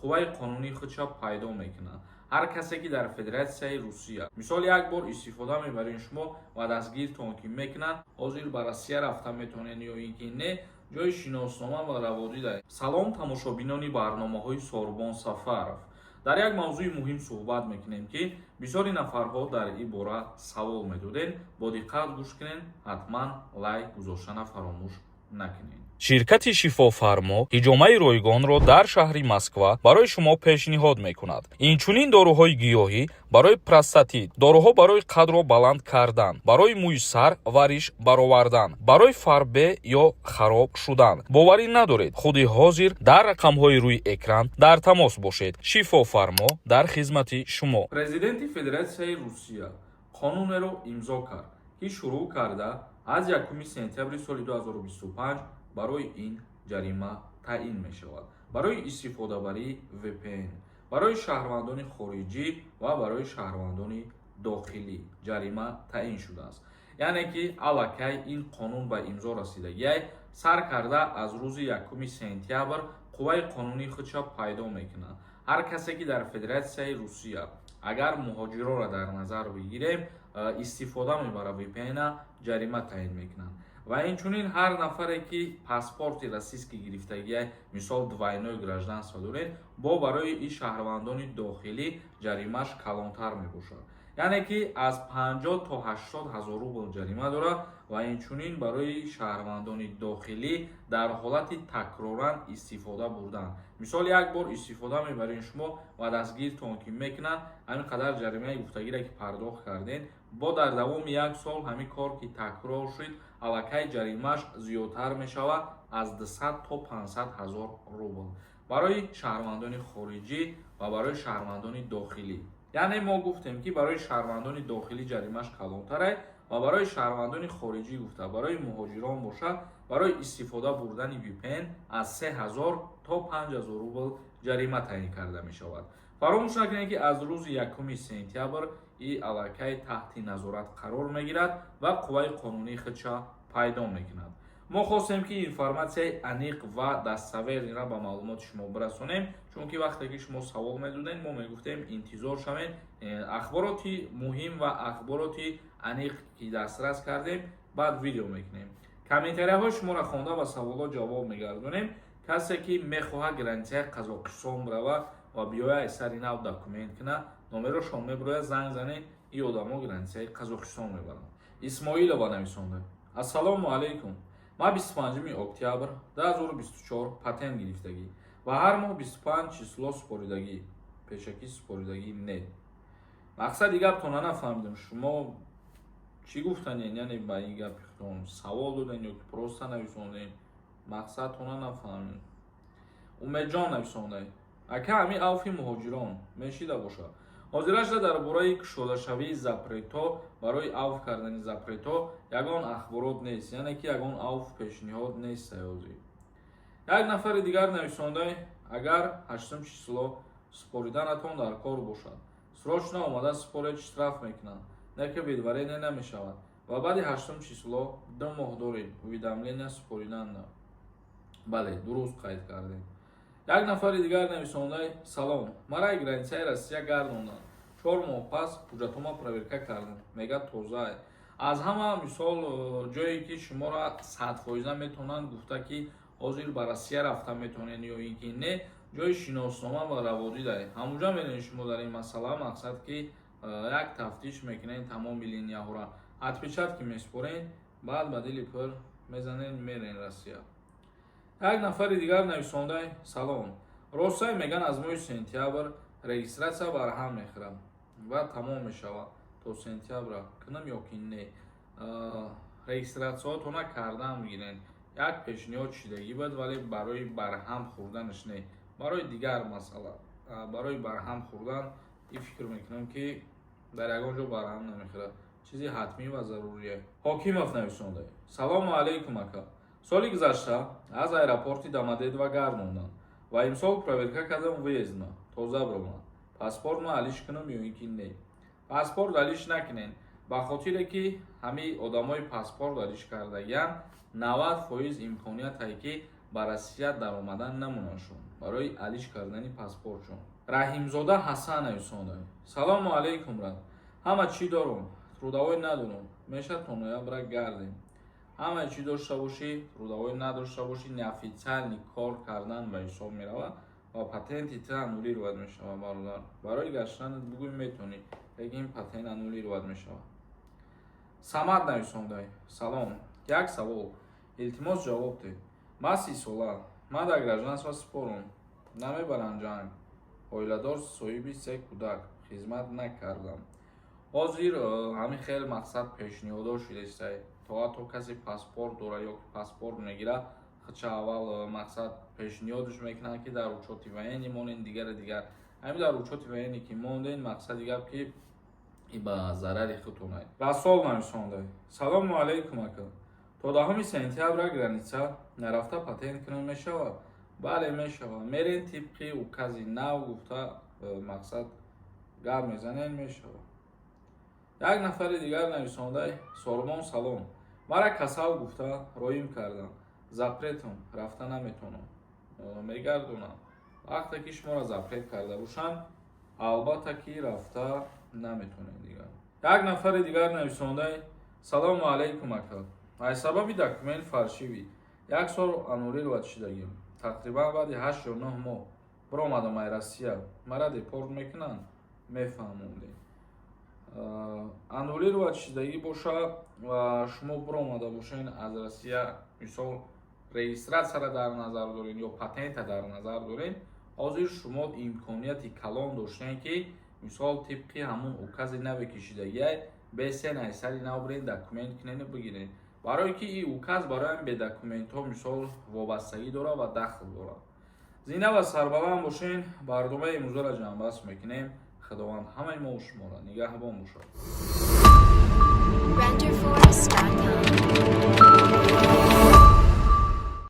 Қувваи қонунии худша пайдо мекунад. Ҳар касе, ки дар Федератсияи Русия, мисол, як бор истифода мебаред шумо ва дастгиртон ки мекунанд, ҳозир ба Россия рафта метавонед ё ин ки не, ҷои шиноснома ва раводид. Салом, тамошобинони барномаҳои Сорбон Сафаров. Дар як мавзӯи муҳим суҳбат мекунем, ки бисёри нафарҳо дар ин бора савол медодед. Бо диққат гӯш кунед, ҳатман лайк гузоштана фаромӯш накунед. Ширкати «Шифофармо» ҳиҷомаи ройгонро дар шаҳри Москва барои шумо пешниҳод мекунад. Инчунин доруҳои гиёҳӣ барои простатит, доруҳо барои қадро баланд кардан, барои мӯи сар ва риш баровардан, барои фарбе ё хароб шудан. Боварӣ надоред? Худи ҳозир дар рақамҳои рӯи экран дар тамос бошед. «Шифофармо» дар хизмати шумо. Президенти Федератсияи Русия қонунеро имзо кард, ки шурӯъ карда аз 1 сентябри соли 2025 барои ин ҷарима таъин мешавад. Барои истифодабарии VPN барои шаҳрвандони хориҷӣ ва барои шаҳрвандони дохилӣ ҷарима таъин шудааст. Яъне ки аллакай ин қонун ба имзо расидагиай. Сар карда аз рӯзи 1 сентябр қувваи қонунии худша пайдо мекунад. Ҳар касе, ки дар Федератсияи Русия, агар муҳоҷироро дар назар бигирем, истифода мебарад VPN, ҷарима таъин мекунанд. Ва инчунин ҳар нафаре, ки паспорти российский гирифтагия, мисол, двойное гражданство доред, бо барои ин шаҳрвандони дохилӣ ҷаримаш калонтар мебошад, яъне ки аз 50 то 80 ҳазор рубл ҷарима дорад. Ва инчунин барои шаҳрвандони дохилӣ дар ҳолати такроран истифода бурдан, мисол, як бор истифода мебаред шумо ва дастгиртон ки мекунанд, ҳамин қадар ҷаримаи гуфтагире, ки пардохт кардем, бо дар давоми як сол ҳамин кор ки такрор шуд, аллакай ҷаримааш зиёдтар мешавад, аз 200 то 500 ҳазор рубл барои шаҳрвандони хориҷӣ ва барои шаҳрвандони дохилӣ. Яъне мо гуфтем, ки барои шаҳрвандони дохилӣ ҷаримааш калонтаре ва барои шаҳрвандони хориҷӣ гуфта, барои муҳоҷирон бошад, барои истифода бурдани VPN аз 3000 то 5000 рубл ҷарима таъин карда мешавад. Фаромӯш накунед, ки аз рӯзи 1 сентябр и аллакай таҳти назорат қарор мегирад ва қувваи қонунии худша пайдо мекунад. Мо хостем, ки информатсияи аниқ ва достоверныйро ба маълумоти шумо бирасонем, чунки вақте ки шумо савол медодем, мо мегуфтем, интизор шавем, ахбороти муҳим ва ахбороти аниқ ки дастрас кардем, баъд видео мекунем, комментарияҳои шуморо хонда, ба саволҳо ҷавоб мегардонем. Касе, ки мехоҳад границаи Қазоқистон бирава ва биёя, сари нав документ куна, номерошон мебирояд, занг занед. И одамо границаи Қазоқистон мебаранд. Исмоилова нависонда: «Ассалому алайкум, ман 25 октябр 2024 патент гирифтагӣ ва ҳар моҳ 25 число супоридагӣ, пешакӣ супоридагӣ не». Мақсади гаптона нафаҳмидем. Шумо чӣ гуфтанед? Яъне ба ин гапи худтон савол доден ё ки просто нависондем? Мақсадтона нафаҳмидем. Умедҷон нависонда: «Ака, ҳамин авфи муҳоҷирон мешида бошад?» Ҳозирашда дар бораи кушодашавии запретҳо барои авф кардани запретҳо ягон ахборот нест, яъне ки ягон авф пешниҳод нест ҳозир. Як нафари дигар нависонда: «Агар 8 число супориданатон дар кор бошад, срочно омада супоред, штраф мекунанд, не ки выдворение намешавад ва баъди 8 число 2 моҳ доред уведомления супориданда». Бале, дуруст қайд кардем. Як нафари дигар нависонда: «Салом, мара границаи Россия гардонданд, 4 моҳ пас ҳуҷҷатҳома проверка кардам, мега тозае». Аз ҳама, мисол, ҷое ки шуморо 100% метавонанд гуфта, ки ҳозир ба Россия рафта метавонед ё ин ки не, ҷои шиноснома ва раводидай. Ҳамуҷа мерен шумо дар ин масъала, мақсад ки як тафтиш мекунед, тамоми линияҳоро отпечатки месупорен, баъд ба дили пур мезанед, мерен Россия. Як нафари дигар нависонда: «Салом, ростае, меган, аз моҳи сентябр регистрация барҳам мехӯрам ва тамом мешавад, то сентябра кунам ё ки не?» Регистратсияҳотона кардан бигирен. Як пешниҳод шидагӣ буд, вале барои барҳам хӯрданаш не, барои дигар масъала. Барои барҳам хӯрдан и фикр мекунам, ки дар ягон ҷо барҳам намехӯрад, чизи ҳатмӣ ва зарурие. Ҳокимов нависонда: «Салому алайкум, ака, соли гузашта аз аэропорти Домодедово гардонданд ва имсол проверка кардам, въездма тоза биромад. Паспортма алиш кунам ё ин ки не?» Паспорт алиш накунен, ба хотире ки ҳамин одамои паспорт алиш кардагиян, 90% имкониятае, ки ба Россия даромадан намонандшон. Барои алиш кардани паспортшон. Раҳимзода Ҳасан нависонда: «Салому алейкум, брат, ҳама чӣ дорум, трудовой надорум, меша то ноябра гардем?» Ҳама чӣ дошта бошӣ, трудовой надошта бошӣ, неофициальный кор кардан ба ҳисоб меравад ва патенти ту аннулировать мешавад. Бародар, барои гаштанат бугӯй, метавонӣ, лекин патент аннулировать мешавад. Самад нависондай: «Салом, як савол, илтимос, ҷавоб диҳ. Ман 30-сола, ман дар гражданство спорум, намебарам ҷанг, оиладор, соҳиби се кӯдак, хизмат накардам. Ҳозир ҳамин хел мақсад пешниҳодо шудестай, то ҳатто касе паспорт дора ё ки паспорт мегирад, худша аввал мақсад пешниҳодш мекунанд, ки дар учёти военный монен, дигари дигар. Ҳамин дар учёти военный ки монден, мақсади гап, ки и ба зарари худтон. Расол нависонда: «Салому алейкум, ака, то 10-уми сентябра граница нарафта патент кунам, мешавад?» Бале, мешавад. Мерен, тибқи укази нав гуфта мақсад гап мезанен, мешавад. Як нафари дигар нависонда: «Сормон, салом, мара касал гуфта роим кардам, запретом, рафта наметонам, мегардонам?» Вақте ки шуморо запрет карда бошанд, албатта ки рафта наметонед дигар. Як нафари дигар нависонда: «Салому алейкум, ака, аз сабаби документ фальшивый як сол аннулировать шудагим. Тақрибан баъди 8 ё 9 моҳ биромадам ай Россия, мара депорт мекунанд, мефаҳмондем?» Аннулировать шудагӣ боша ва шумо биромада бошен аз Россия, мисол, регистрацияра дар назар дорем ё патента дар назар дорем, ҳозир шумо имконияти калон доштем, ки мисол тибқи ҳамун укази наве ки шудагиай, бесен айсари нав бирен, документ кунену бигирен, барое ки ин указ барои ҳам бедокументҳо мисол вобастагӣ дорад ва дахл дорад. Зинда ва сарбаланд бошен. Барномаи имрӯзаро ҷамъбаст мекунем. Худованд ҳамаи мо шуморо нигаҳбон бошад.